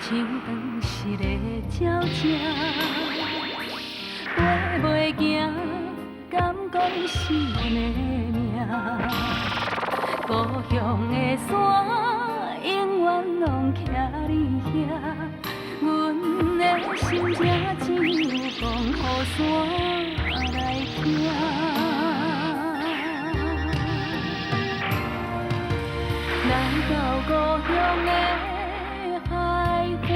像斷失的鳥隻，飛袂行，敢講是阮的命。故鄉的山永遠攏徛佇遐，阮的心情只有講予山來聽。來到故鄉的海岸，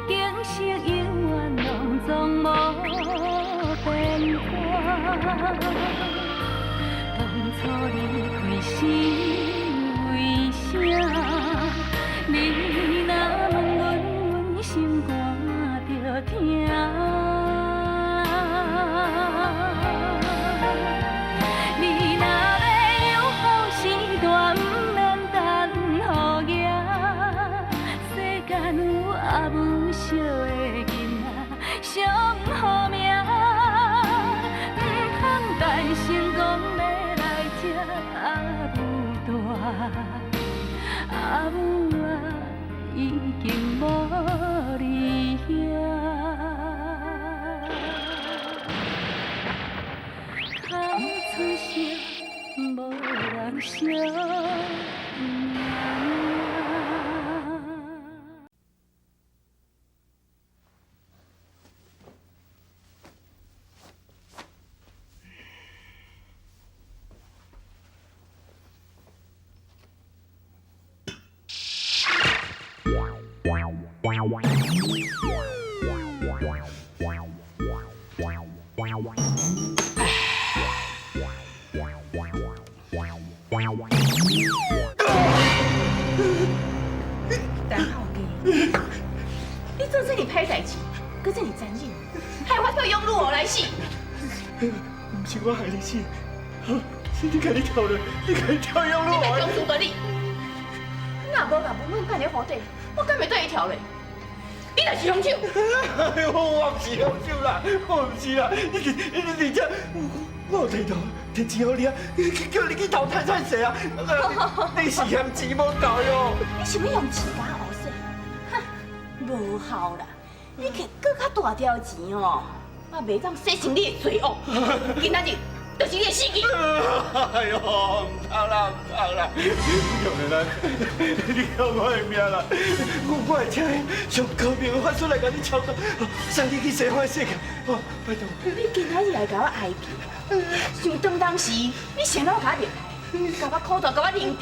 景色永遠攏總無變化。當初離開是為啥？你若問阮，阮心肝就疼。你若欲有好時段，毋免等予行。世間有阿母惜的囡仔上好命，毋通等成功欲來接阿母大，阿母啊已經無佇遐。哭出聲，無人惜命。陳浩基，你做這麼歹代誌，閣這麼殘忍，害我叫養女王來死。毋是我害你死，是你家己跳落，你家己跳養女你別強詞奪理。若無共文文放佇湖底，我敢會對伊跳落？你就是兇手。哎呦，我毋是兇手啦，我毋是啦，你你你這，我有提到提錢予你啊，叫你去投泰山社啊，你是嫌錢無夠喲。你想欲用錢共我烏洗？哼，無效啦！你摕閣較大條錢哦，我袂當洗清你的罪惡。今仔日就是你的死期。哎呦，毋通啦，毋通啦！玉蘭，你救我的命啦！我會請上高明的法師來共你超度，送你去西方世界。哦，拜託。你今仔日來共我哀求，想當當時你是按怎共我離開，共我苦鬥，共我凌遲。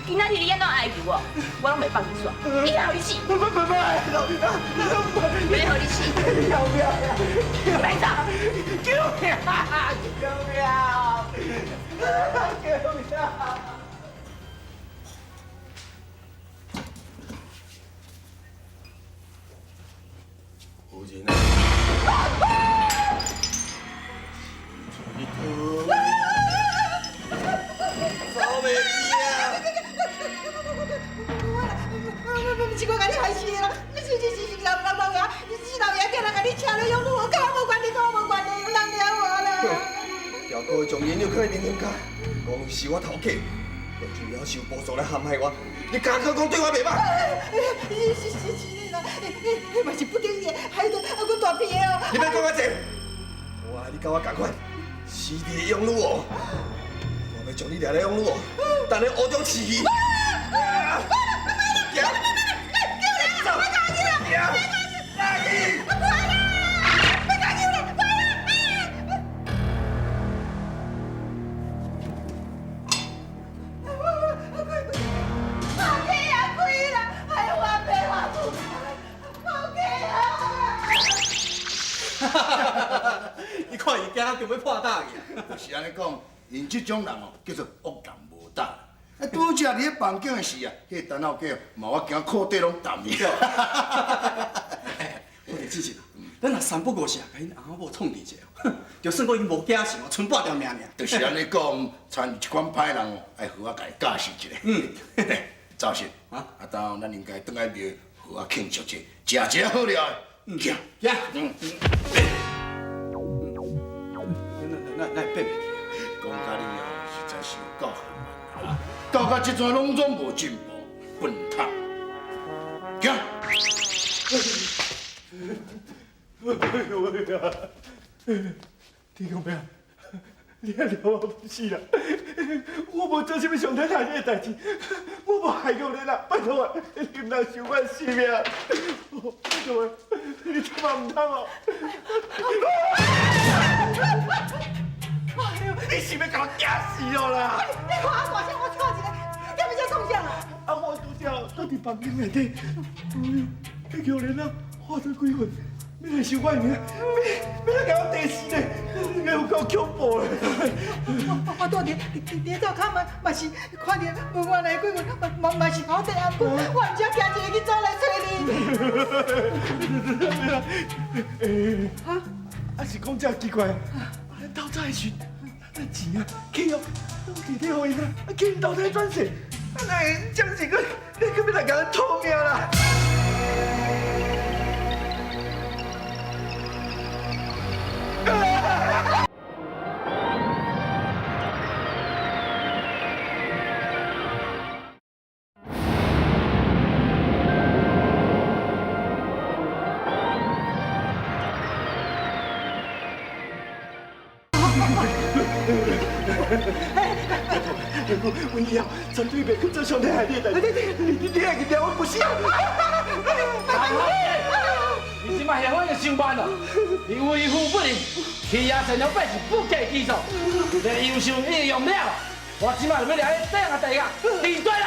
今仔日你按怎哀求我，我攏袂放你煞，一定予你死！不不不，袂予你死！救命！來走！救命！救命！救命！夫人啊！走袂去啊！毋是我共你害死的啦，是是是是老老老爺，是老爺叫人共你請來養女王，佮我無關係，佮我無關係，毋通掠我啦。表哥將煙藥放佇面家，講是我偷客，用鳥獸報數來陷害我，你敢閣講對我袂歹？是是是的啦，彼嘛是不得已，害得啊阮大鼻的哦。你莫講遐濟，我愛你佮我仝款，死佇咧養女王，我欲將你掠來養女王，等咧湖中飼魚。行，走，行，來去。你看伊驚到著欲破膽去啊！就是按呢講，𪜶這種人哦，叫做惡人無膽。啊，拄才佇咧房間的時啊，彼個陳後家嘛，我驚褲底攏澹去。我佇之前啊，咱若三不五時啊，共𪜶翁仔某創治一下，就算講𪜶無囝性，賰半條命爾。就是按呢講，親像這款歹人哦，愛好好共伊教訓一下。嗯，趙信，啊，當咱應該轉來廟好好慶祝一下，食一下好料的。嗯，行，行。嗯。那那變袂去啊？講甲你哦，實在是有夠恨啊！到甲這陣攏總無進步，笨蛋。哎呦喂呀！天公伯，你也了我不死啦！我無做啥物傷天害理的代誌，我無害過你啦，拜託啊，你毋通收我性命！拜託啊，你千萬毋通哦！你是欲共我驚死哦啦！你看我大聲，我錯一個，你欲這創啥啦？啊，我拄才倒佇房間內底，哎呦，彼玉蓮啊，化做鬼魂。欲來收我的命，欲來共我綴死咧！你有夠恐怖的！我拄佇灶跤嘛嘛是看著文員的鬼魂，嘛是好地頷，我毋才驚一个去走來揣你。哈？啊是講這奇怪，啊咱透早的時，咱錢啊、契約攏提提予𪜶啊，啊叫𪜶投胎轉世，啊哪會這樣子閣你閣欲來共咱討命啦？阮以後絕對袂去做傷天害理的代誌。你愛去掠阮不死啊！你這擺下反應傷慢咯，你為富不仁，欺壓善良百姓，不計其數，你優秀已經用了，我這擺就欲掠你這樣的代價，離對啦！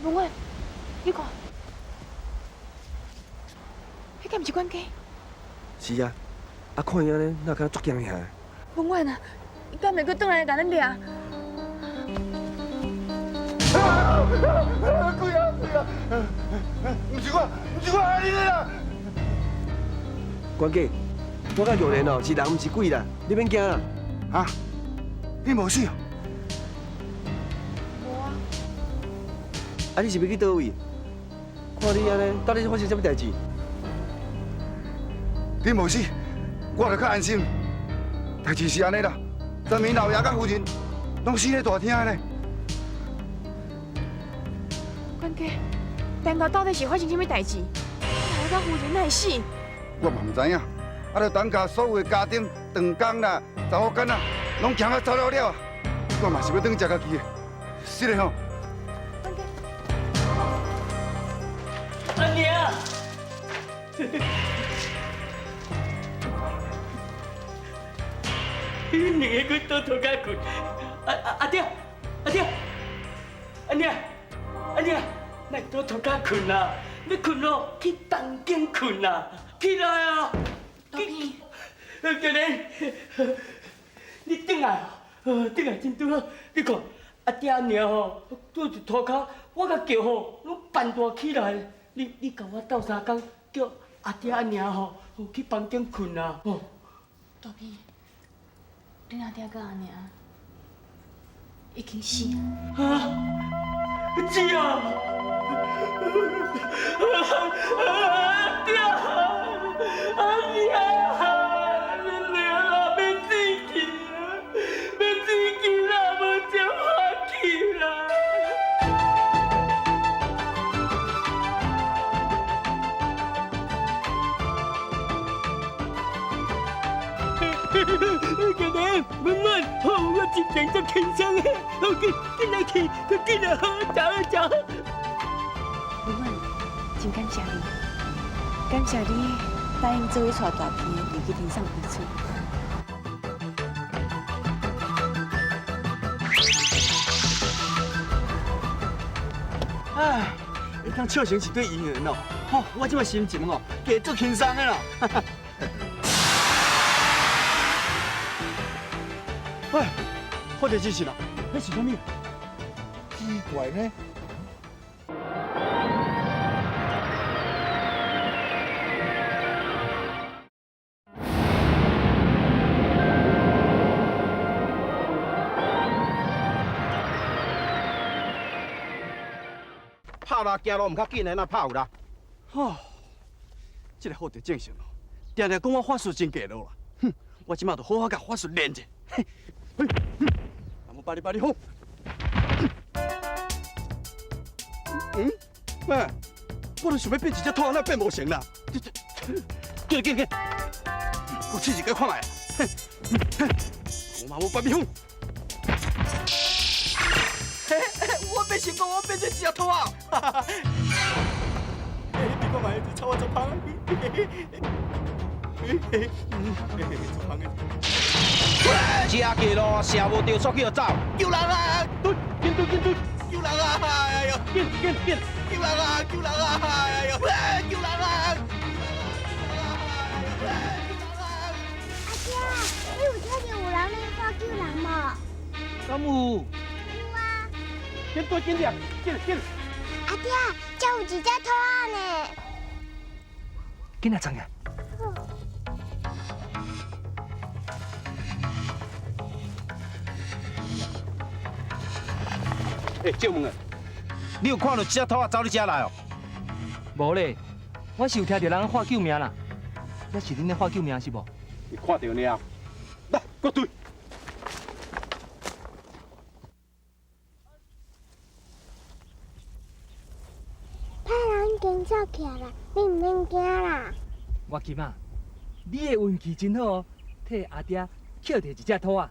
文婉，你看，彼敢毋是管家？是啊，啊看伊按呢，哪敢若足驚嚇？文婉啊，伊敢會閣轉來共咱掠？鬼啊鬼啊！毋是我，毋是我害你的啦！管家，我佮玉蓮哦是人，毋是鬼啦，你免驚啦。哈？你無死？啊！你是欲去佗位？看你按呢，到底是發生啥物代誌？你無死，我就較安心。代誌是按呢啦，昨暝老爺佮夫人攏死咧大廳咧。管家，等下到底是發生啥物代誌？老爺佮夫人哪會死？我嘛毋知影。啊，就等下所有的家丁、長工啦、查某囡仔，攏驚甲走了了啊！我嘛是欲轉去食家己的，是的吼。阿娘，你兩个閣倒塗跤睏，阿爹，阿爹，阿娘，阿娘，莫倒塗跤睏啦，欲睏咯，去东京睏啦，起來啊！大片，玉蓮，你轉來，轉來真拄好，你看阿爹阿娘吼，拄佇塗跤，我共叫吼，攏扮大起來。你共我鬥相共，叫阿爹阿娘吼去房間睏啊！吼，大片，恁阿爹佮阿娘已經死啊！啊，是啊！阿爹，阿娘，恁娘啊，欲死去啊，欲死去啦，無招法去啦！玉蓮，文文，好，我心情足輕鬆的，好，緊緊來去，緊來好，走走。文文，真感謝你，感謝你答應做伙帶大片入去天送歸厝。唉，會當笑成一對姻緣哦，吼，我這擺心情哦，加足輕鬆的啦。喂，發生這事啦，彼是啥物？奇怪呢。拍啦，行路毋較緊的，哪拍有啦？吼，這个福德正神哦，定定講我法術真低落啦。哼，我這馬就好好共法術練者。嘿，南無巴哩巴哩吽。嗯，喂，我都想欲變一隻兔仔，哪變無成啦？這這，緊緊緊，我試一下看覓。南無巴哩吽。我變成功，我變成一隻兔仔。你看覓，這草仔足芳。足芳的。食过路，射無著，煞去予走。救人啊！對，緊對緊對，救人啊！哎呦，緊緊緊，救人啊！救人啊！哎呦，救人啊！阿姐，你有聽著有人咧喊救人無？敢有？有啊。緊對緊掠，緊緊。阿爹，這有一隻兔仔呢。緊來藏起來。欸，借問啊，你有看到一隻兔仔走你遮來哦？無咧，我是有聽著人喊救命啦。這是恁咧喊救命是無？你看著爾，來，閣對。歹人已經走起來啦，你毋免驚啦。我金啊，你的運氣真好哦，替阿爹抾著一隻兔仔。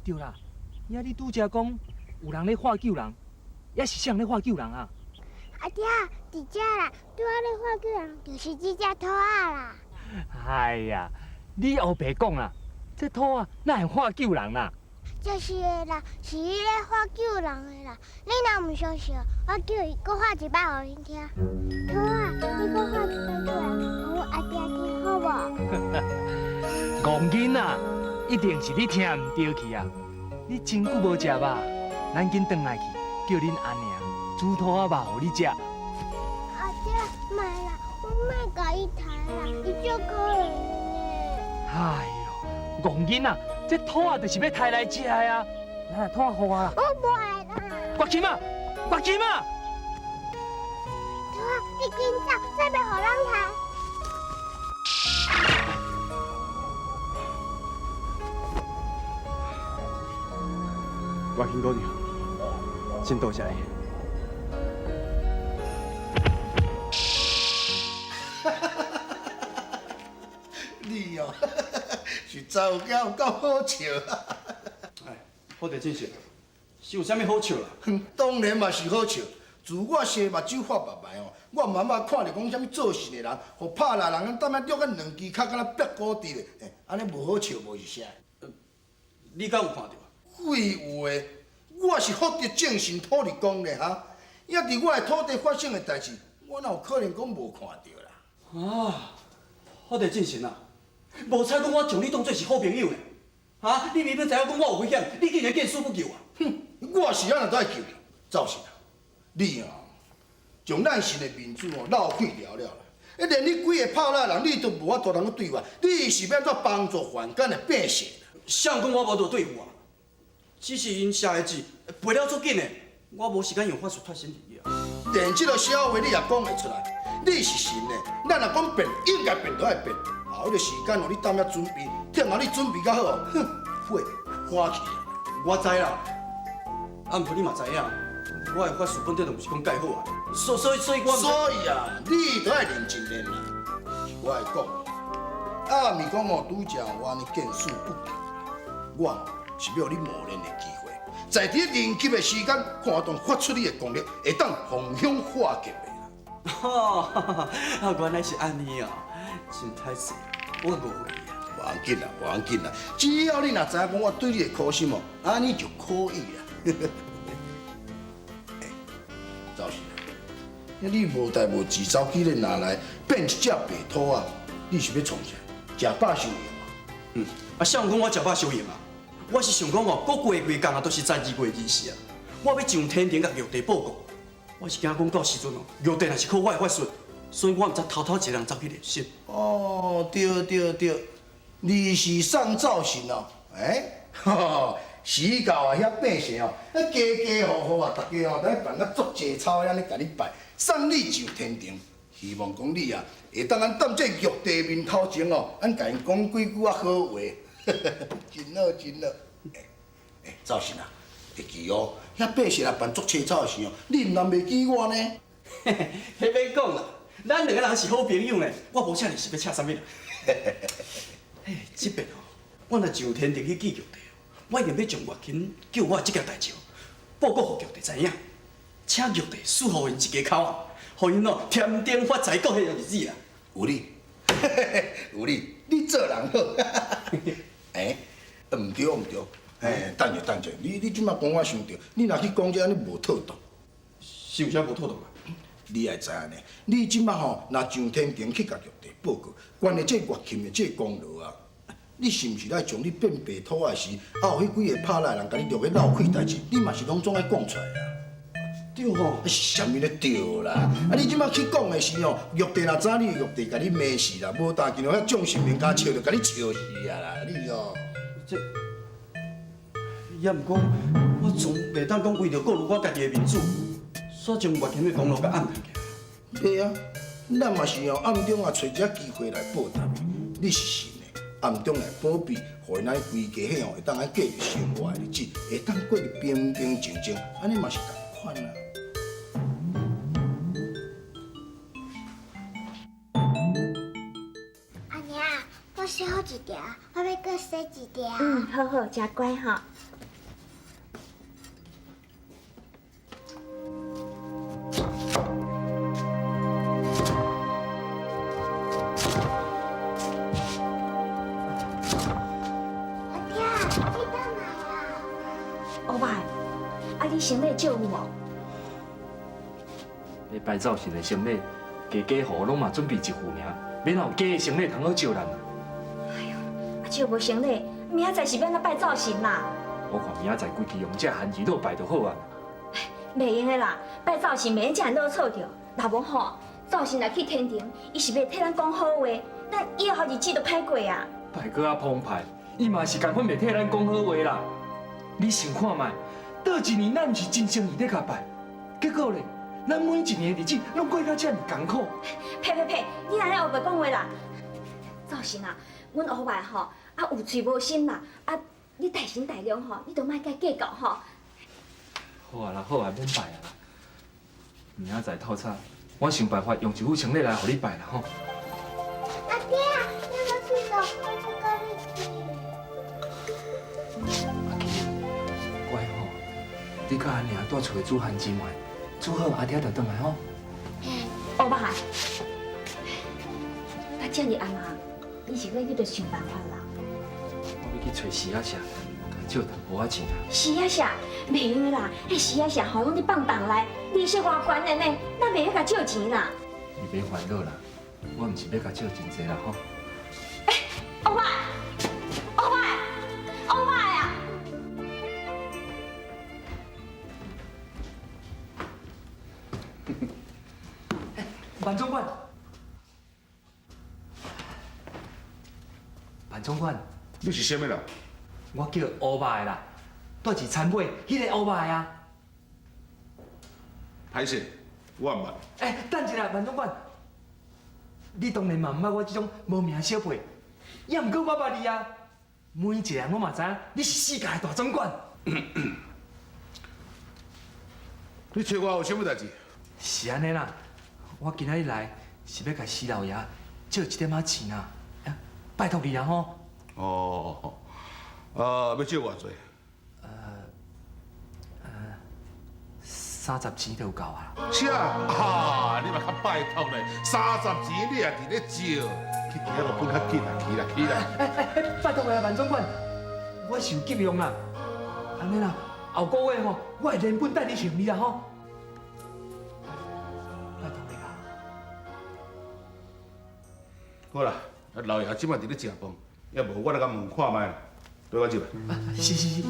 對啦，呀，你拄才講有人咧喊救人，抑是啥人咧喊救人啊？阿爹，佇遮啦，拄仔咧喊救人就是這隻兔仔啦。哎呀，你烏白講啦，這兔仔哪會喊救人啦？就是的啦，是伊咧喊救人的啦。你若毋相信，我叫伊閣喊一擺予恁聽。兔仔，你閣喊一擺過來，予阮阿爹聽好無？戇囡仔，一定是你聽毋著去啊！你真久無食肉，咱緊轉來去，叫恁阿娘煮兔仔肉予你食。阿爹，莫啦，我莫共伊刣啦，伊足可憐的呢。哎喲，戇囡仔，這兔仔就是欲刣來食的啊！來，兔仔予我啦。我無愛啦。國金啊，國金啊！兔仔，你緊走，再袂予人刣。外卿姑娘，真多謝你。你哦，是查某囝有夠好笑。哎，福德正神，是有啥物好笑啦？當然嘛是好笑。自我生目睭發目來哦，我媽媽看著講啥物做事的人，予拍獵人踮遐掠甲兩支跤，敢若煏鼓佇咧，欸，按呢無好笑無是啥？你敢有看著？廢話，我是福德正神土地公咧哈，抑佇我的土地發生的代誌，我哪有可能講無看著啦？啊，福德正神啊，無彩講我將你當做是好朋友呢，哈！你明明知影講我有危險，你竟然見死不救啊！哼，我是按怎都愛救你，趙神啊，你哦，將咱神的面子哦鬧開了了啦！連你幾個拍獵人，你都無法度通去對付，你是欲按怎幫助凡間的百姓？誰講我無法度對付啊？只是𪜶寫的字背了足緊的，我無時間用法術脫身而已啊。連這个小話你也講會出來？你是神呢，咱若講變，應該變就愛變。啊，彼个時間哦，你當遐準備，聽下你準備較好哦，哼，火花去啊！我知啦，啊，毋過你嘛知影，我的法術本底就毋是講蓋好啊，所以我所以啊，你都愛認真練啦。我會講，啊，毋是講哦，拄才我按呢見死不救，我是欲予你磨練的機會，在佇臨急的時間，看我當發出你的功力，會當逢凶化吉的啦。哦，啊，原來是按呢哦，真歹勢，我誤會啊。無要緊啦，無要緊啦，只要你若知影講我對你的苦心哦，按呢就可以啦。欸，趙氏啊，你無代無誌走去咧拿來變一隻白兔仔，你是欲創啥？食飽傷閒無？嗯，啊，誰講我食飽傷閒啊？我是想講哦，閣過幾工啊，都是12月20啊，我欲上天庭共玉帝報告。我是驚講到時陣哦，玉帝若是靠我的法術，所以我毋才偷偷一個人走去練習。哦，對對對，你是送灶神哦，欸，時到啊，遐百姓哦，啊家家戶戶啊，逐家哦，都咧辦甲足濟草按呢共你拜，送你上天庭，彼希望講你啊，會當按踮這玉帝面頭前哦，按共𪜶講幾句仔好話，真好真好。欸欸，灶神啊，會記哦，遐百姓若辦足凄慘的事哦，你毋通袂記我呢。彼免講啦，咱兩个人是好朋友呢，我無請你是欲請啥物人？嘿，這擺哦，我若上天庭去見玉帝，我一定欲將月琴救我這件代誌報告予玉帝知影，請玉帝賜予𪜶一家口啊，予𪜶哦添丁發財過彼個日子啊！有理，有理，你做人好。欸，毋對毋對，欸，等者等者，你這擺講我想著，你若去講這按呢無妥當。是有啥無妥當啊？你愛知影呢，你這擺吼，若上天庭去共玉帝報告，關於這月琴的這功勞啊，你是毋是愛將你變白兔仔時，啊有彼幾个拍來人共你著去鬧氣代誌，你嘛是攏總愛講出來啊？對吼，是啥物咧對啦？啊，你這擺去講的時吼，玉帝若知你，玉帝共你罵死啦，無代誌哦，遐眾神明共笑著共你笑死啊啦！你哦，這，也毋過，我總袂當講為著顧慮我家己的面子，煞將月琴的功勞共掩藏起來。對啊，咱嘛是哦，暗中啊揣一个機會來報答伊。你是神的，暗中來保庇，予𪜶規家伙吼會當按過著生活的日子，會當過得平平靜靜，按呢嘛是仝款啊。阿娘，我洗好一條，我欲閣洗一條。嗯，好好，誠乖吼。阿爹，你轉來啊！烏白，啊你行李借有無？欲拜灶神的行禮，家家戶戶攏嘛準備一副爾，免有假的行禮通好借咱啊？啊借無行禮，明仔載是欲按怎拜灶神啦？我看明仔載規氣用這番魚露拜就好啊。袂用的啦，拜灶神袂用這樣囉嗦著，若無吼，灶神若去天庭，伊是袂替咱講好話，咱以後日子就歹過啊。拜閣較澎湃，伊嘛是仝款袂替咱講好話啦。你想看覓？倒一年咱毋是真誠意咧共拜，結果咧，咱每一年的日子攏過甲遮爾艱苦。呸呸呸！你按呢烏白講話啦？灶神啊，阮烏白吼啊有喙無心啦，啊你大神大量吼，你都莫共伊計較吼。好啊啦，好啊，免拜啊啦。明仔載透早，我想辦法用一副行禮來予你拜啦吼。阿爹，你欲去佗？我欲佮你去。阿琪，乖吼，你佮阿娘蹛厝裡煮番薯糜，煮好阿爹就轉來吼。烏白，啊遮爾暗啊，你是欲去佗想辦法啦？我欲去揣時仔社，共借淡薄仔錢啊。時仔社袂用的啦，彼時仔社吼攏佇放動內，利息偌懸的呢，咱袂用共借錢啦。你免煩惱啦，我毋是欲共借真濟啦吼。烏白，烏白，烏白啊！萬總管，萬總管，你是啥物人？我叫烏白啦，蹛佇田尾彼个烏白啊。歹勢，我毋捌。欸，等一下，萬總管，你當然嘛毋捌我這種無名小輩，也毋過我捌你啊。每一个人攏嘛知影你是世界大總管。你揣我有啥物代誌？是按呢啦，我今仔日來是欲共施老爺借一點仔錢啊，拜託你啊吼。哦，啊，欲借偌濟？30錢就有夠啊。啥？啊，你嘛較拜託咧，30錢你也佇咧借，去其他路分較緊啦，去啦去啦。拜託你啊，萬總管，我是有急用啦。按呢啦，後個月吼，我會連本帶利還你啦吼。拜託你啦。好啦，老爺這擺佇咧食飯，抑無我來共問看覓，綴我入來。是是是。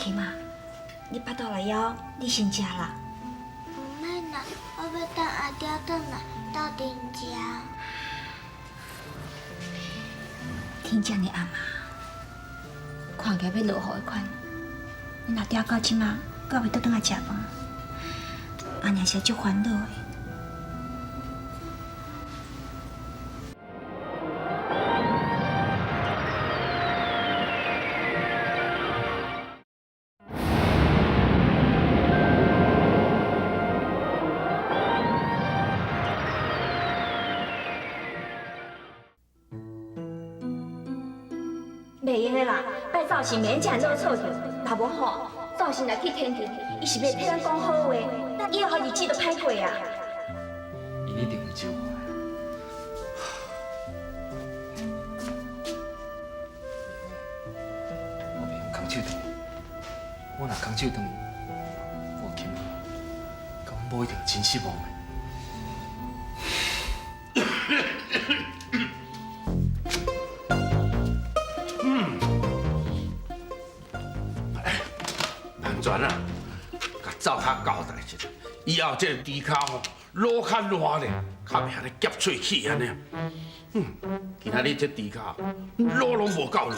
琴啊，你腹肚來枵，你先食啦。毋免啦，我欲等阿爹轉來鬥陣食。天遮爾暗啊，看起來欲落雨的款。阮阿爹到這馬閣未倒轉來食飯，阿娘是足煩惱的。袂用的啦，拜灶神袂用遮爾早错著，若無吼，灶神若去天庭，伊是袂替咱講好話，咱以後日子就歹過啊。伊一定會笑我的。我袂用空手轉去，我若空手轉去，我琴仔佮阮某一定真失望的。全啊，共灶跤交代一下，以後這个豬跤吼，滷較爛咧，較袂按呢夾喙齒按呢。今仔日這豬跤滷攏無夠爛。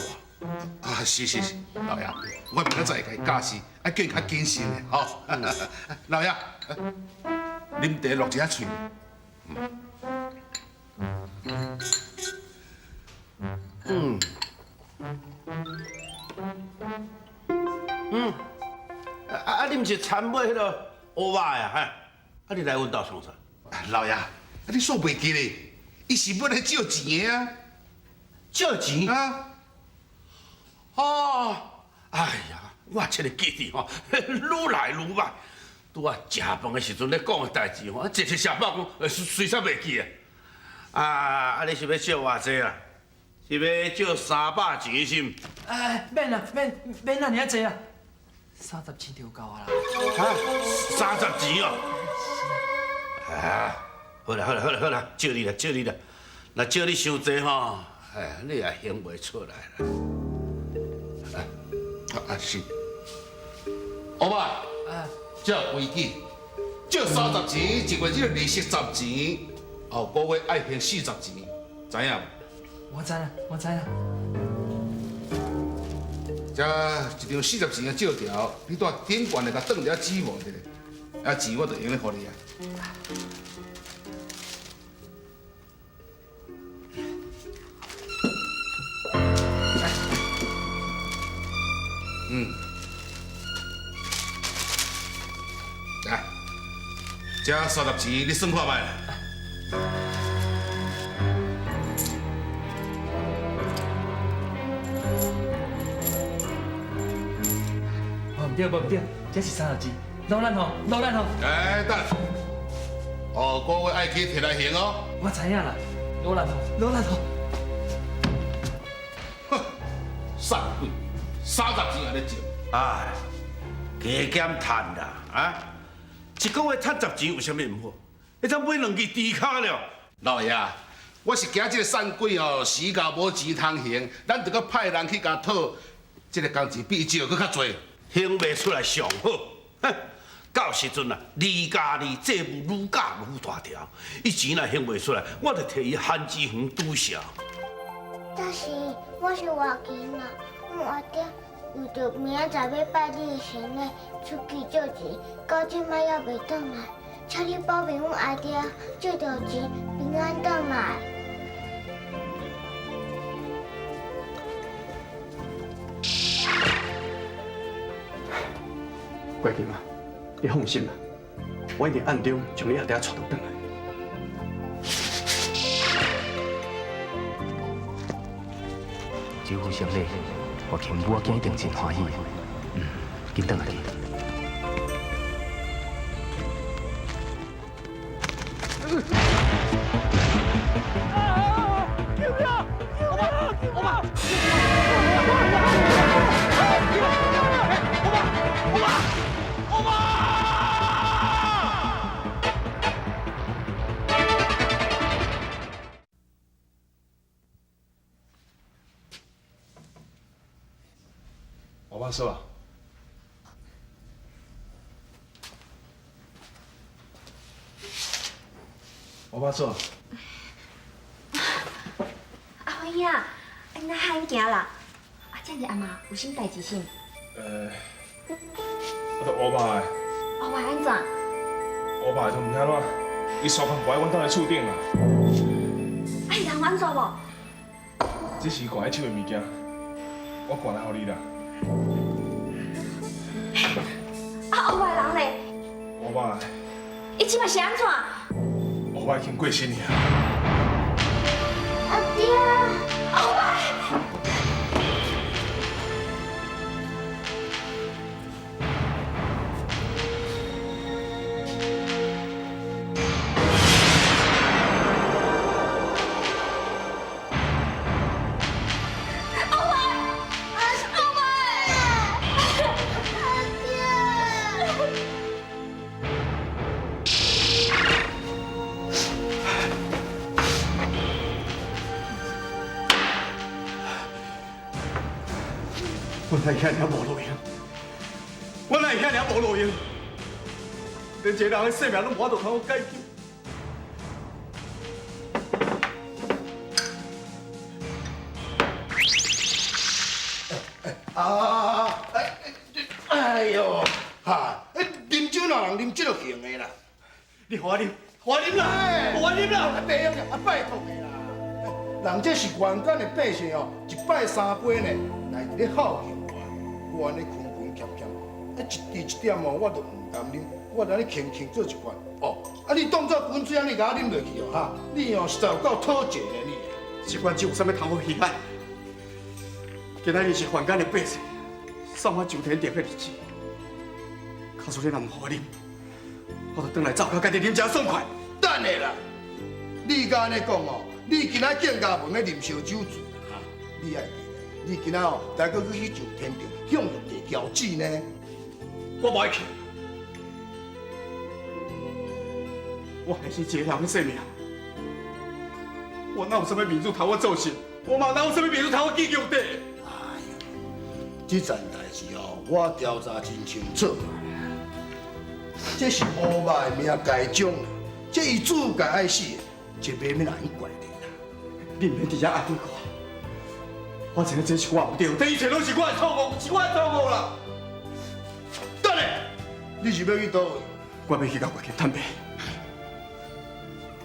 啊，是是是，老爺，我明仔載會共伊教示，愛叫伊較謹慎的吼。老爺，啉茶落一下喙。啊！你毋是参买彼个乌肉的啊？啊，你來阮兜創啥？老爺，啊你煞袂記咧？伊是欲來借錢的啊！借錢？啊！哦，哎呀，我這個記憶吼，愈來愈歹。拄仔食飯的時陣咧講的代誌吼，一日食飽講，隨時袂記啊！啊，你是欲借偌濟啊？是欲借300錢是毋？哎，免啦，免免遐爾濟啦。30錢就夠啊啦！哈，30錢哦。啊，好啦好啦好啦好啦，借你啦借你啦，若借你傷濟吼，哎，你也還袂出來啦。啊是，烏爸，借規矩，借30錢，一月這個利息10錢，後個月愛還40錢，知影無？我知啦，我知啦。這一張40錢的借條，你蹛頂懸來共轉一下指模一下，啊錢我就會用得予你啊。來，這30錢你算看覓。無對，無對，這是30錢，努力吼，努力吼。哎，等，後個月愛記提來還哦。我知影啦，努力吼，努力吼。哼，散鬼，30錢也咧借。哎，加減趁啦，啊，一個月趁10錢有啥物毋好？會當買兩支豬跤了。老爺，我是驚這個散鬼哦，死到無錢通還，咱著閣派人去共討，這個工錢比伊借閣較濟。還袂出來上好，哼！到時陣啊，二加二債務愈加愈大條，伊錢若還袂出來，我就提伊番薯園拄痟。但是我是活囡仔，阮阿爹為著明仔載欲拜你的神禮出去借錢，到這擺猶袂轉來，請你保庇阮阿爹借著錢平安轉來。乖囡仔，你放心啦，我一定暗中將你阿爹帶倒轉來。這副婚禮，我琴母仔囝一定真歡喜。緊轉來去。救命！救命！救命！我爸说啊，爸做。阿辉兄，你哪遐行啦？啊，这尔阿妈有啥代志是？我著乌爸的。乌爸按怎？乌爸就毋知按怎，伊刷饭挂喺阮兜的厝顶啦。啊，伊人有按怎无？这是挂喺手的物件，我挂来予你啦。啊，乌爸人咧？乌爸。伊这摆是按怎？乌爸已经过身去啊。阿爹，乌爸。我哪会遐尔无路用？我哪会遐尔无路用？连一个人的性命拢无法度通我解救。啊！哎呦，哈！啉酒哪人啉这个型的啦？你予我啉，予我啉啦，予我啉啦！袂用啊，拜托的啦！人这是凡间的百姓哦，一摆三杯呢，来伫咧孝敬我，我按呢困困欠欠，啊一滴一点哦，我都毋甘啉，我就按呢轻轻做一罐哦。啊，你当作滚水按呢共我啉落去哦，哈！你哦实在有够讨债的你。这罐酒有啥物通好稀罕？今仔日是凡间的百姓送我上天庭的日子，假使你若毋予我啉，我就转来灶跤家己啉一下爽快。等下啦，你敢按呢讲哦？你今仔见家门咧啉烧酒醉哈？你爱记得，你今仔哦，来阁去上天庭向玉帝交旨呢？我无爱去，我还是一个人的性命，我哪有啥物面子通我做神？我嘛哪有啥物面子通我见玉帝？这件代志哦，我调查真清楚。这是乌肉的命该将，这伊自家爱死的，这袂免人怪你啦。你毋免伫遐安慰我，我知影这是我毋对，这一切拢是我的错误，是我的错误啦。等下，你是欲去佗位？我欲去共月琴坦白，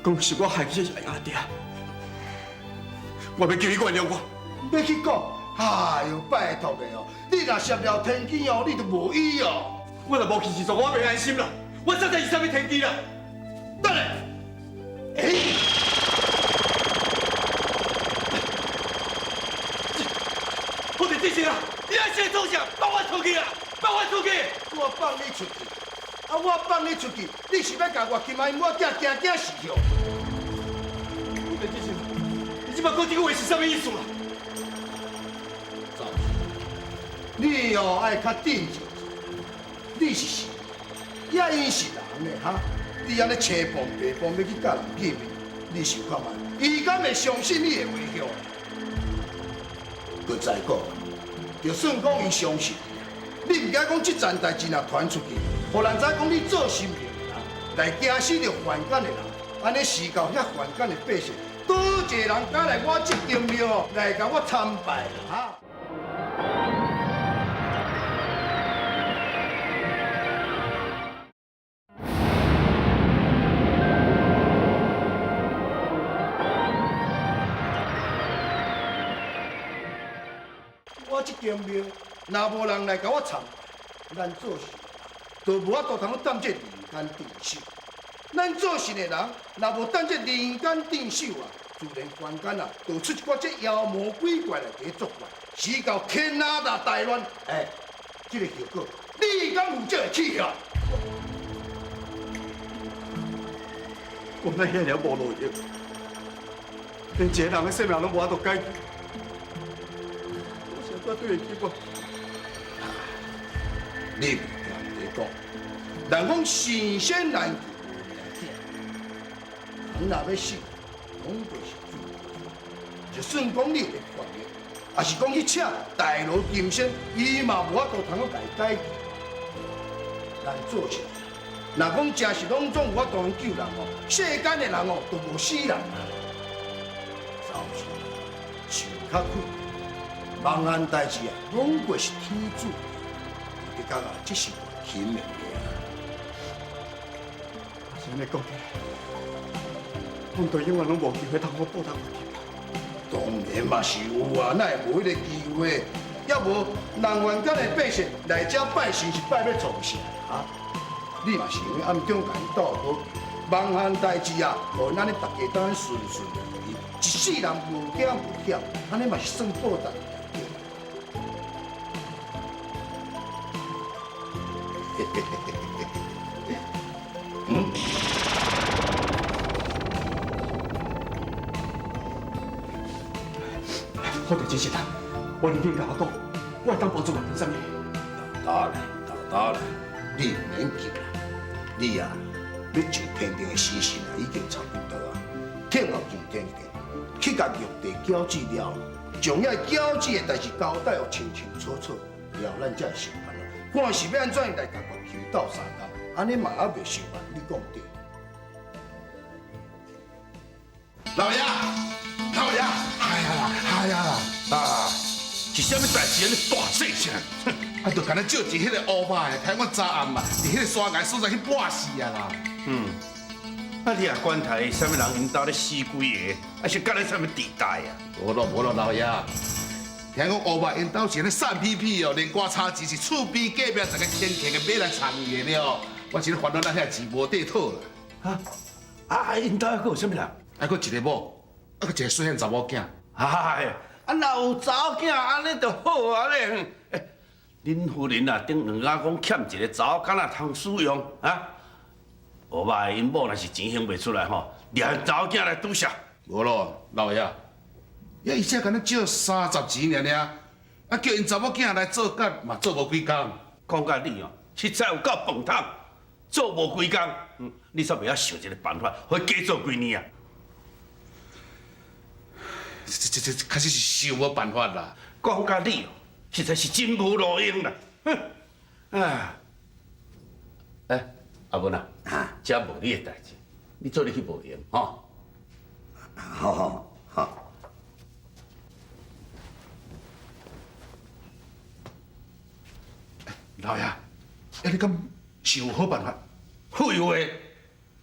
讲是我害死阿爹，我欲求伊原谅我。欲去讲？哎哟，拜托的哦，你若泄了天机哦，你就无意哦。我若无去是做，我袂安心啦。我实在是啥物天机啦？等下，欸，我伫这时啊，你爱先创啥？放我出去啊！放我出去！我放你出去，啊！我放你出去，你是欲共我金阿母仔惊惊死去？我伫这时，你这摆讲这句话是啥物意思啦？你哦爱较镇静，你是神，也伊是人呢哈？你按呢青蹦白蹦欲去佮人见面，你想看觅？伊敢会相信你的话许？阁再讲，就算讲伊相信你，你毋惊讲这件代志若传出去，予人知讲你做神明的人来惊死著凡间的人，按呢事到遐凡间的百姓，佗一个人敢来我这间庙来共我参拜啦哈？我这间庙，若无人来共我参拜，咱做神就无法度通当这人间镇守。咱做神的人，若无当这人间镇守啊，自然凡间啊，就出一寡这妖魔鬼怪来伫作怪，使到天下大乱。哎，这个后果，你敢有这个气啊？我哪遐尔无路用，连一个人的性命拢无法度解救。我对得起我？你毋通咧讲，人讲神仙难求无命囝，人若欲死，拢就是水。就算讲你有咧法力，也是讲去请大罗金仙，伊嘛无法度通去共伊解救。咱做事，若讲真是拢总有法度救人哦，世间的人哦都无死人啊。就是想较久，万案代志啊，拢过是天注定。你感觉这是亲的命。是按呢讲起来，阮就永远拢无机会通好报答月琴。当然嘛是有啊，哪会无彼个机会？要无人员间的百姓来遮拜神是拜欲创啥啊？你嘛是因为暗中共𪜶斗好，万项代志啊，予咱咧大家当顺顺利利，一世人无惊无险，按呢嘛是算报答。嗯。好代志是啦，我宁愿共我讲，我会当帮助月琴啥物？豆豆来，豆豆来，你毋免急啦，你啊，欲上天庭的时辰啊，已经差不多啊。听候上天庭，去共玉帝交接了，将遐交接的代志交代予清清楚楚，了咱才会上班咯。看是欲按怎来共月琴斗相共，按呢嘛犹袂伤慢，你讲对？老爷，老爷，哎呀啦，哎呀啦，啊！是啥物代志按呢大细声？啊，就敢若借一彼个乌马的，台我昨暗啊，伫彼个山崖所在去跋死啊啦。嗯，啊你也管他啥物人𪜶兜咧死几个，啊是佮你啥物地带啊？无咯无咯，老爷，听讲乌马𪜶兜是按呢散屁屁哦，连歌差钱是厝边隔壁逐个牵牵的买来参与的了。我是咧烦恼咱遐钱无地讨啦。啊啊！𪜶兜犹阁有啥物人？还阁一个某，还阁一个细汉查某囝。哎，啊若有查某囝按呢就好啊咧。欸，恁夫人啊，顶两工讲欠一个查某囡仔通使用啊。乌马𪜶某若是钱还袂出来吼，掠查某囝来拄痧。无咯，老爷，呀，伊才敢若借30钱尔尔，啊，叫𪜶查某囝来做工嘛，做无几工。讲甲你哦，实在有够笨桶，做无几工，你煞袂晓想一个办法，予伊加做几年啊？这确实是想无办法啦。讲甲你哦，实在是真无路用啦。哼，啊，欸，阿文啊，这无你的代志，你做你去无闲吼。好好好。老爷，啊，你敢是有好办法？废话，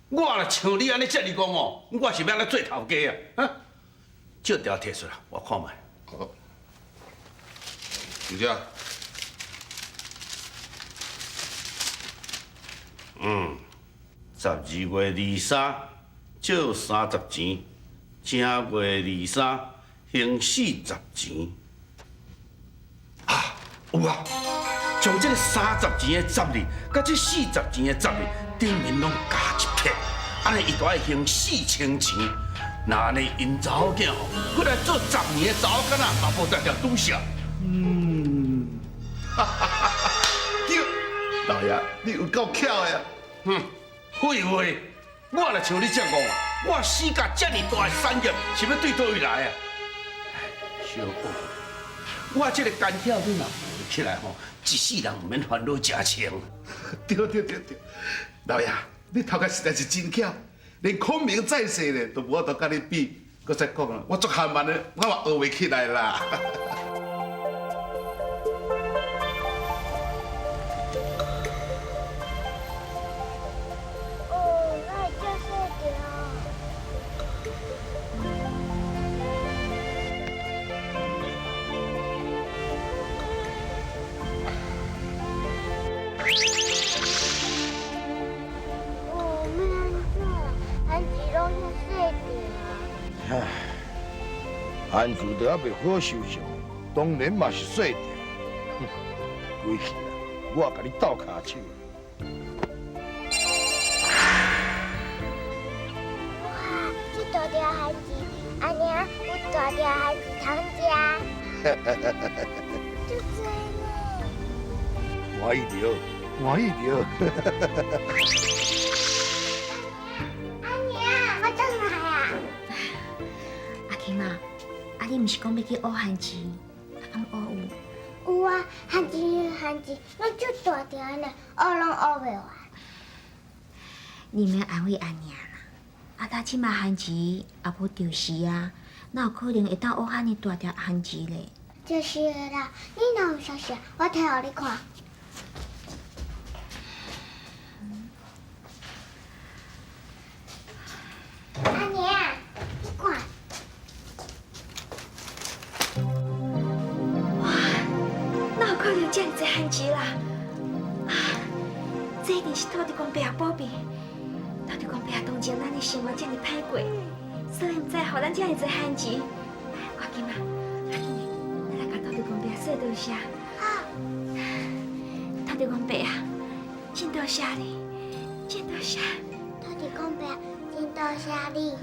我若像你按呢遮尔讲哦，我是欲按怎做头家啊？啊？借条提出来，我看觅。好，就这。嗯，12月23借30钱，正月23还40钱。啊，有啊！将这个30钱的12，佮这40钱的12顶面拢加一撇，按呢伊就爱还4000钱。若按呢𪜶查某囝吼，阁来做10年的查某囡仔，嘛无定定拄痧。嗯，哈哈哈哈对，老爷，你有够巧的啊！哼，废话，我若像你这样，我死甲遮尔大的产业是欲对佗位来啊？小宝，我这个干巧你若学起来吼，一世人毋免烦恼食穿。对对对对，老爷，你头壳实在是真巧。连孔明在世咧，都无法度佮你比。阁再讲啦，我足含慢的，我嘛学袂起来啦。哦，那会遮细条。哦，欲按怎？番薯拢遐细条。唉，番薯都犹袂好收成，当然嘛是细条。哼，归去啦，我共你斗跤手。哇，这大条番薯，阿娘有大条番薯通食。足济呢。欢喜著，欢喜著。阿娘，我转来啊。阿琴啊，啊你毋是讲欲去学番薯，啊敢学有？有啊，番薯番薯，拢足大条呢，学拢学袂完。你免安慰阿娘啦。啊，他這馬番薯也無著時啊，哪有可能會當挖遐爾大條番薯咧？就是的啦，你若有相信，我摕予你看。阿娘，你看。哇，哪有可能這爾濟番薯啦？啊，這一定是土地公伯仔保庇。土地公伯仔當前咱的生活這爾歹過，所以毋知予咱這爾濟番薯。趕緊啊，趕緊的，咱來共土地公伯仔說多謝。好。土地公伯啊，真多謝你，真多謝。土地公伯，真多謝你。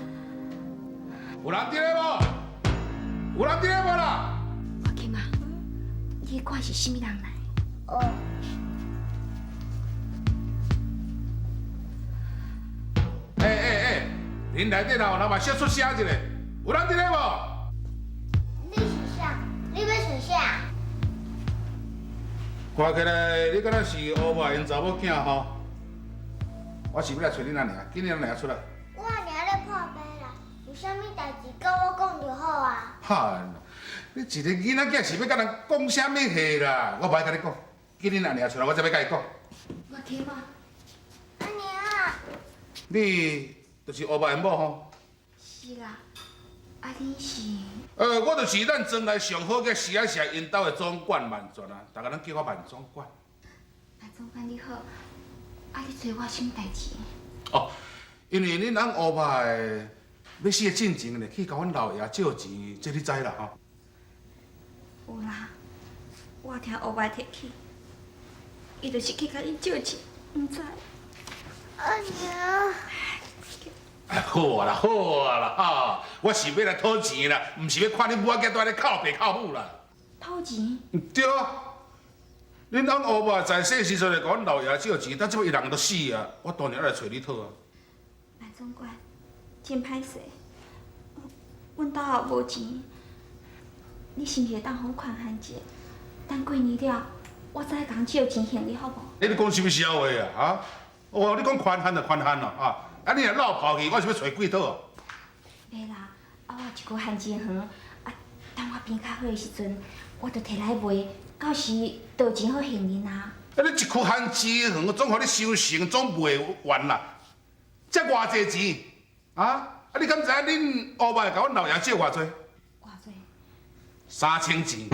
有人佇咧無？有人佇咧無啦？我金啊，你看是啥物人來？哦。欸，恁內底若有人嘛小出聲一下，有人佇咧無？你是誰？你欲揣誰？看起來你敢若是烏白𪜶查某囝吼？我是欲來揣恁阿娘，緊恁阿娘出來。我阿娘咧破病啦，有啥物代誌佮我講就好啊。哈，你一个囡仔囝是欲佮人講啥物話啦？我無愛佮你講，緊恁阿娘出來，我才欲佮伊講。我聽嘛。阿娘。你就是烏白𪜶某吼？是啦，啊你是？我就是咱莊內上好个時仔社𪜶兜的總管萬全啊，逐个攏叫我萬總管。萬總管你好，啊你揣我啥物代誌？哦，因為恁翁烏白欲死的進前咧，去共阮老爺借錢，這你知啦吼？有啦，我聽烏白提起，伊就是去共𪜶借錢，毋知。阿娘。好啊啦，好啊啦，哈！我是欲來討錢啦，毋是欲看你母仔囝蹛咧哭爸哭母啦。討錢？對啊，恁翁烏白在世時陣就共阮老爺借錢，到這擺伊人都死啊，我當然愛來揣你討啊。萬總管，真歹勢，阮兜也無錢，你是毋是會當予阮寬限一下？等過年了，我再共借錢還你好無？你咧講啥物痟話啊？哈！哦，你講寬限就寬限咯，啊！啊，你若落跑去，我是欲揣鬼討？袂啦，啊，我有一箍番薯園，啊，等我變較好的時陣，我就提來賣，到時就有錢好還恁啊。啊，你一箍番薯園，總予你收成，總賣完啦，才偌濟錢？啊？啊，你敢知影恁烏白共阮老爺借偌濟？偌濟？3000錢。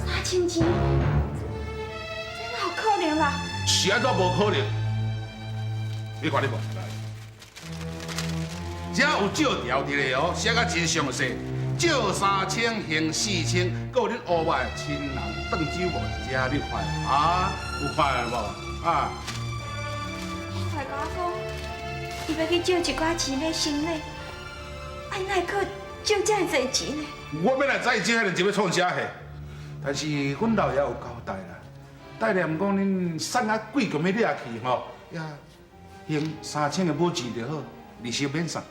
3000錢？這哪有可能啦？是按怎無可能？你看你無？這有借條佇咧哦，寫甲真詳細，借3000還4000，閣有恁烏白的親人頓酒無佇遮，你有看啊？有看無？啊？烏白共我講，伊欲去借一寡錢欲生禮，啊，伊哪會閣借遮爾濟錢呢？我欲來知伊借遐爾錢欲創啥貨，但是阮老爺有交代啦，代念講恁送仔鬼共欲掠去吼，呀，還3000的母錢就好，利息免算。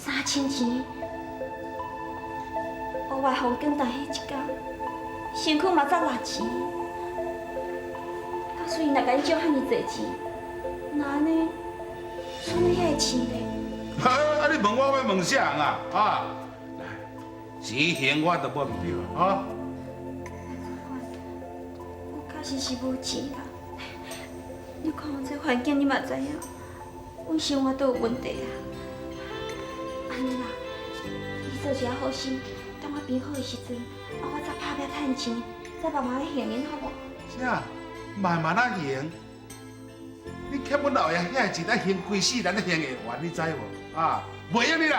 3000錢，烏白予轉台彼一工，身軀嘛才六錢。假使伊若共借遐爾濟錢，那按呢，剩遐個錢咧？啊！你問我，我欲問啥人啊？啊！錢還我就無毋對啊！我確實是無錢啦。你看我這環境，你嘛知影，阮生活都有問題啊。按呢啦，你做一下好心，等我變好的時陣，啊，我再拍拼趁錢，再慢慢仔還恁好無？啥？慢慢仔還？你欠阮老爺遐錢，愛還規世人都還會完，你知無？啊，袂用你啦！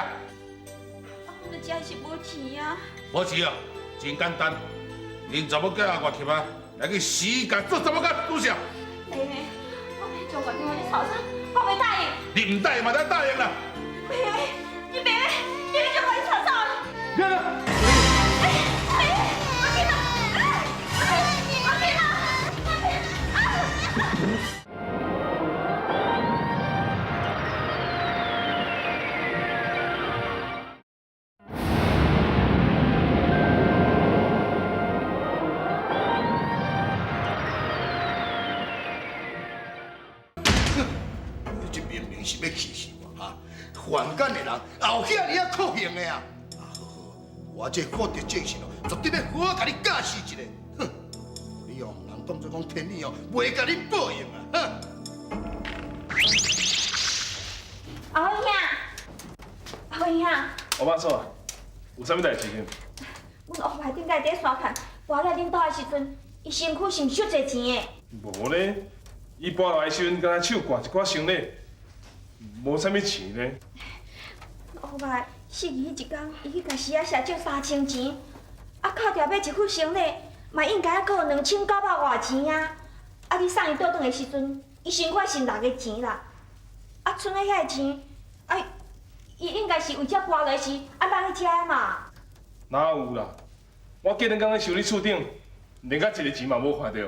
啊，阮就真是無錢啊！無錢哦，真簡單，恁查某囝也外急啊，來去死共做查某囝拄啥？妹妹，我欲將決定你吵啥，我袂答應。你毋答應嘛，得答應啦。妹妹，你妹妹，你欲將我吵啥？你啦！是欲气死我哈？凡间的人也有遐尔仔酷刑的啊！啊好好，我这福德正神哦，绝对欲好好共你教示一下。哼，你哦，毋通当作讲天理哦，袂共你报应啊！哼。阿辉兄，阿辉兄，吴阿嫂，有啥物代志？阮乌伯顶摆伫山坎跋落恁兜的时阵，伊身躯是毋是足济钱的？无咧，伊跋落来时阵，敢若手挂一寡行李，无啥物钱咧。乌伯死去彼一工，伊去共时仔社借3000钱，啊扣掉买一副行李，嘛应该阁有2900外钱啊！啊，你送伊倒转的时阵，伊身躯剩6个钱啦。啊，剩的遐个钱，啊，伊应该是为这跋落时，啊，放去遮的嘛。哪有啦？我过两工去修理厝顶，连甲一个钱嘛无看著。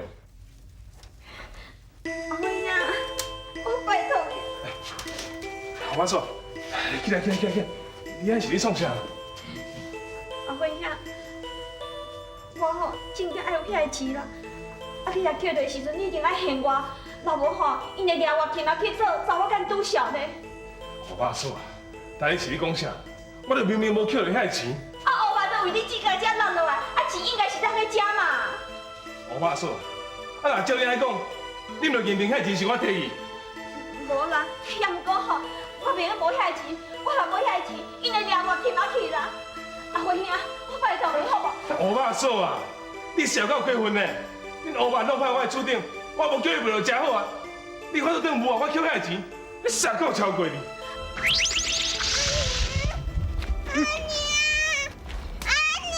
阿妹啊，我拜托你。阿嫂，起来起来起来起来！你按是咧创啥？阿辉兄，我吼真正爱有遐个钱啦。啊，你若捡著的时阵，你一定爱还我，若无吼，𪜶会掠我琴仔去做查某囝拄痟咧。吴阿嫂啊，但你是咧讲啥？我著明明无捡著遐个钱。啊，乌肉都为你这个遮落落来，啊钱应该是咱咧食嘛。吴阿嫂，啊若照你按呢讲，你毋著认定遐钱是我提去？无啦，也毋过吼，我袂用无遐个钱，我若无遐个钱，𪜶会掠我琴仔去啦。阿辉兄，我拜托你好无？吴阿嫂啊，你笑到过分呢！恁乌肉弄歹我的厝顶，我无叫伊卖就诚好啊！你法度顶无啊，我捡遐个钱，你傻够超过你！阿娘，阿娘，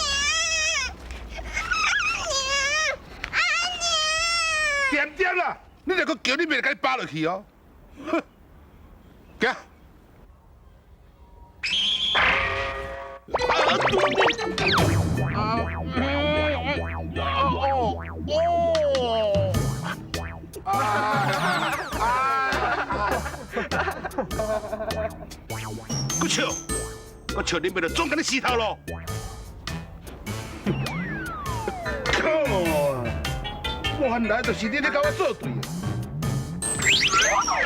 阿娘，阿娘！恬恬啦，你若阁叫，你袂共你扒落去哦！哼，行。阁笑，阁笑，你袂就总共你死头路。靠！原来就是你咧共我作对。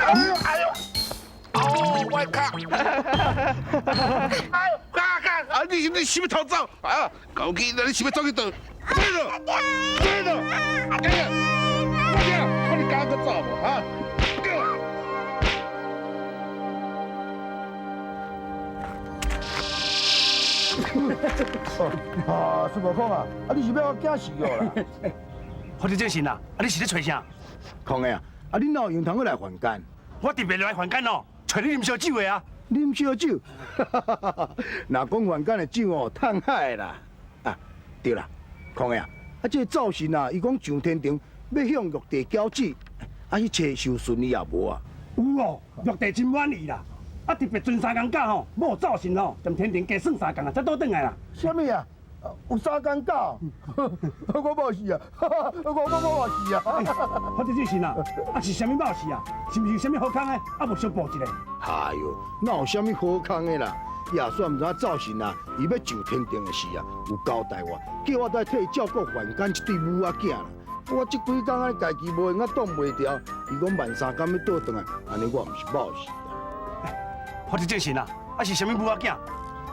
哎呦哎呦！哦，我的跤！哎呦，嘎嘎！啊，你是欲偷走？啊，搞起，你是欲走去佗？对了，对了，哎呀，快点，看你敢阁走无？哈？啊，孙悟空啊，啊你是欲我惊死哦啦？福德正神啊，啊你是咧揣啥？空的啊，啊你哪有闲通阁来凡间？我特别来凡间哦，揣你啉烧酒的啊。啉烧酒？若讲凡间的酒哦，趁海啦。啊，对啦，空的啊，啊这个灶神啊，伊讲上天庭欲向玉帝交旨，啊彼册收顺利也无啊？有哦，玉帝真满意啦。啊，特别船三工假吼，某灶神吼，踮天庭加算三工啊，才倒转来啦。啥物啊？有三工假？我冒死啊！我冒死啊！福德正神啊，啊是啥物冒死啊？是毋是有啥物好康的？啊无相报一下。哎哟，哪有啥物好康的啦？也算毋知影灶神啊，伊欲上天庭的时啊，有交代我，叫我来替伊照顾凡间这对母仔囝啦。我这几工按呢家己无闲啊，挡袂牢。伊讲慢三工欲倒转来，按呢我毋是冒死啦。福德正神啊，啊是啥物母仔囝？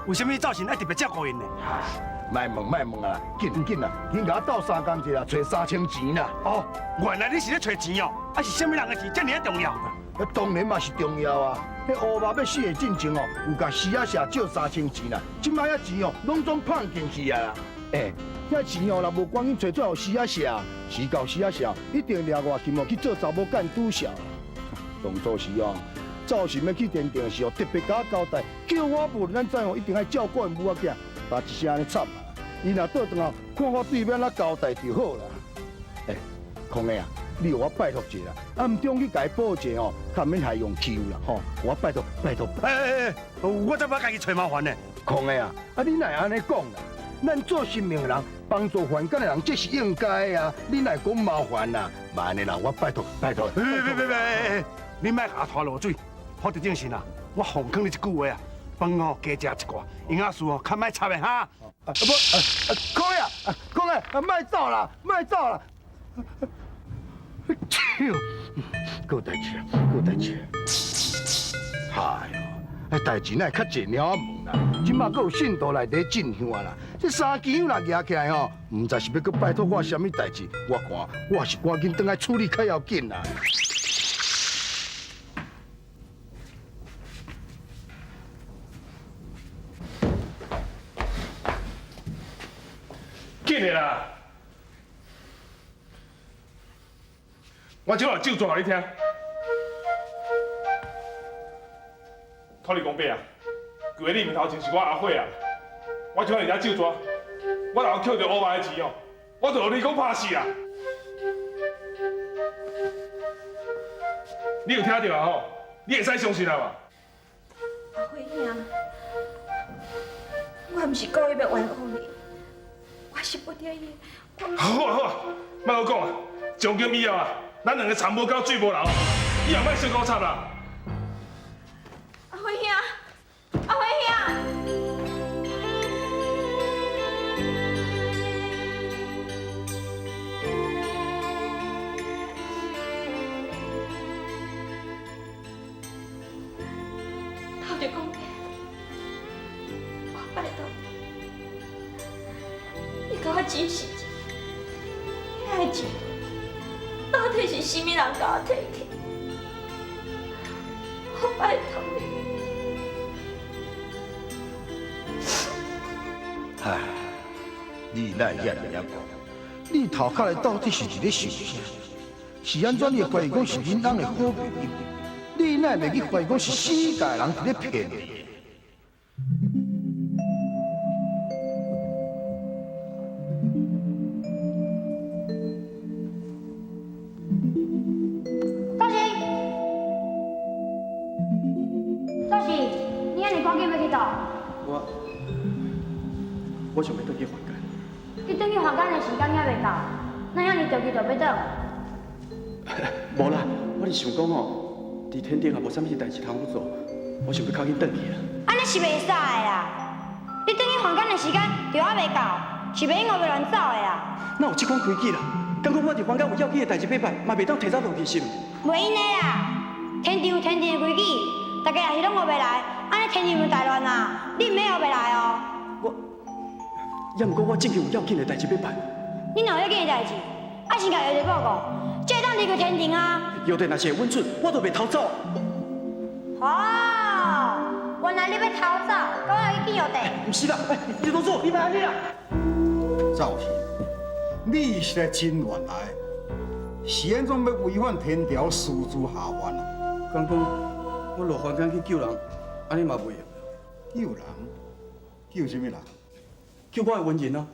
为啥物灶神爱特别照顾𪜶呢？莫问莫问啊，紧紧啦，紧共我斗相共者啦，揣3000钱啦。哦，原来你是咧揣钱哦，啊是啥物人的钱这尔仔重要？当然嘛是重要啊！彼乌肉欲死的进前哦，有共时仔社借3000钱啦，这摆遐钱哦，拢总放进去啊啦。欸，遐钱哦，若无赶紧揣出来予时仔社，时到时仔社一定掠外金哦去做查某干拄痟。当初时哦，灶神欲去天庭的时候，特别共我交代，叫我无论按怎哦，一定爱照顾𪜶母仔囝。打一声按呢惨啊！伊若倒转来，看我对欲按怎交代就好啦。欸，空的啊，你予我拜托一下啦，暗中去共伊报一下吼，较免害用欺负啦吼。我拜托拜托。欸欸欸，我才不爱家己揣麻烦呢。空的啊，啊你哪会按呢讲啦？咱做神明的人，帮助凡间的人，这是应该的啊。你哪会讲麻烦啦？莫按呢啦，我拜托拜托。别别别别，你莫共我拖落水。福德正神啊，我奉劝你一句话啊。饭哦，加食一寡，营养素哦，较莫插的哈。啊不，空的啊，空的，莫走啦，莫走啦。笑，够代志，够代志。哎哟，哎，代志哪会较济猫仔问啦？这马阁有信徒来伫进香啦，这三支香若举起来吼，毋知是欲阁拜托我啥物代志？我看我是赶紧转来处理较要紧啦。紧的啦！我这下咒咒予你听。土地公伯啊，跪伫你面头前是我阿火啊！我这摆伫遮咒咒，我若有捡著乌白的钱哦，我就予你讲拍死啊！你有听著啊吼？你会使相信啊嘛？阿辉兄，我毋是故意欲冤枉你，我是不得已。好啊好啊，莫阁讲啊！从今以后啊，咱两个田无沟水无流，以后莫相勾插啦。阿辉兄，阿辉兄。土地公伯，我拜托你，你共我指示一下，遐个钱到底是啥物人共我提去？我拜托你。唉，你哪会遐尔仔讲？你头壳内到底是伫咧想啥？是按怎你会怀疑讲是恁翁的好朋友？你哪会袂去怀疑讲是死界人伫咧骗你？大喜，大喜，你按呢赶紧欲去佗？我想欲转去凡间。你转去凡间的时间犹未到，哪遐尔著急著欲转？无啦，我是想讲吼，伫天顶也无啥物代志通好做，我想欲较紧转去啦。按呢是袂使的啦！你转去凡间的时间就犹未到，是袂用乌白乱走的啦。哪有这款规矩啦？敢讲我伫凡间有要紧的代志欲办，嘛袂当提早落去是毋？袂用的啦！天顶有天顶的规矩，大家若是拢乌白来，按呢天顶就大乱啊！你毋免乌白来哦。也毋过我真正有要紧的代志欲办。你若有要紧的代志，爱先共药地报告，才会当离开天庭啊。药地若是会允准，我就袂偷走。哦，原来你欲偷走，阁爱去见药地？毋是啦，哎，李同主，你莫按呢啦。赵氏，你实在真乱来，是按怎欲违反天条，私自下凡啊？敢讲我落凡间去救人，按呢嘛袂用。救人？救啥物人？救我的恩人啊！